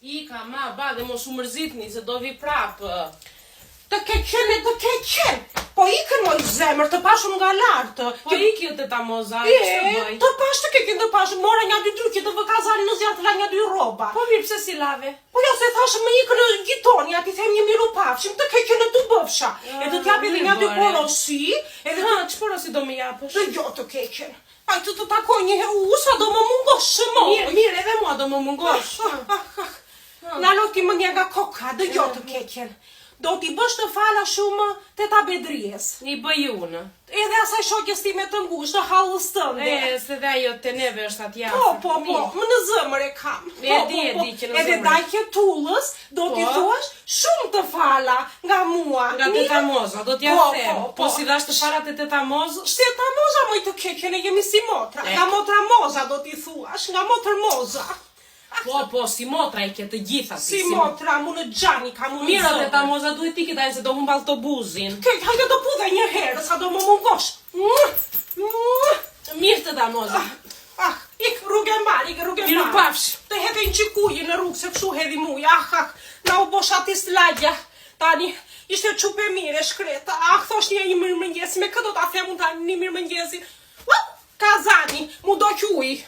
Ika, ma, ba, dhe mos u mërzitni, se do vi prapë. Të keqen e të keqen. Po ikën moj zemër, të pashë nga lartë. Po iki o teta Moza, E, ç'të bëj? të pash të keqen të pash, mora një dy dy që të vë kazanin në zjarr të la një dy rroba. Po mirë, pse s'i lave? Po jo se thashë më ikën në gjitoni, a t'i them një mirupafshim, të keqen e të bëfsha. E të t'jap edhe mirë një dy bëre. porosi, edhe Ha, ç'porosi do më japësh? të jo të keqen. Ai të të takoj një herë, u, sa do më mungosh mo. Mirë, mirë, edhe mua do më mungosh. Ah, ah, ah. Na loti mendja nga koka, dëgjo të keqen. Do t'i bësh të fala shumë teta Bedries. I bëj unë. Edhe asaj shoqes time të ngushtë, hallës tënde. E, se dhe ajo te neve është atje. Po, po, po, më në zemër e kam. E Po, di, e po, po. di që në Edhe zemër. dajke tullës, do t'i Po. thuash shumë të fala nga mua. Nga Mirë? teta Moza, do t'ja Po, them. po, Po, po. si dhash të fala te teta Mozës? Teta Moza moj të keqen e jemi si motra. E. Nga motra Moza do t'i thuash, nga motër Moza. Po, po, si motra i ke të gjitha ti. Si motra, mu në xhani ka mu në Mirë, o zemër. teta Moza duhet t'i tani se do humb autobuzin. Kek, hajde të pudha një herë, sa do më mungosh. Mua, mua. Mirë teta Moza. Ah, ik rrugë e mbar, ik rrugë e mbar. Mirupafsh. Të hedhin qikuji në rrugë, se kështu hedhim ujë. Ah, ah, na u boshatis lagja. Tani, ishte çupë e mirë e shkreta. Ah, thosh një një mirëmëngjesi, me kë do ta them unë tani një mirëmëngjesi? Uh, kazani, mu do uji.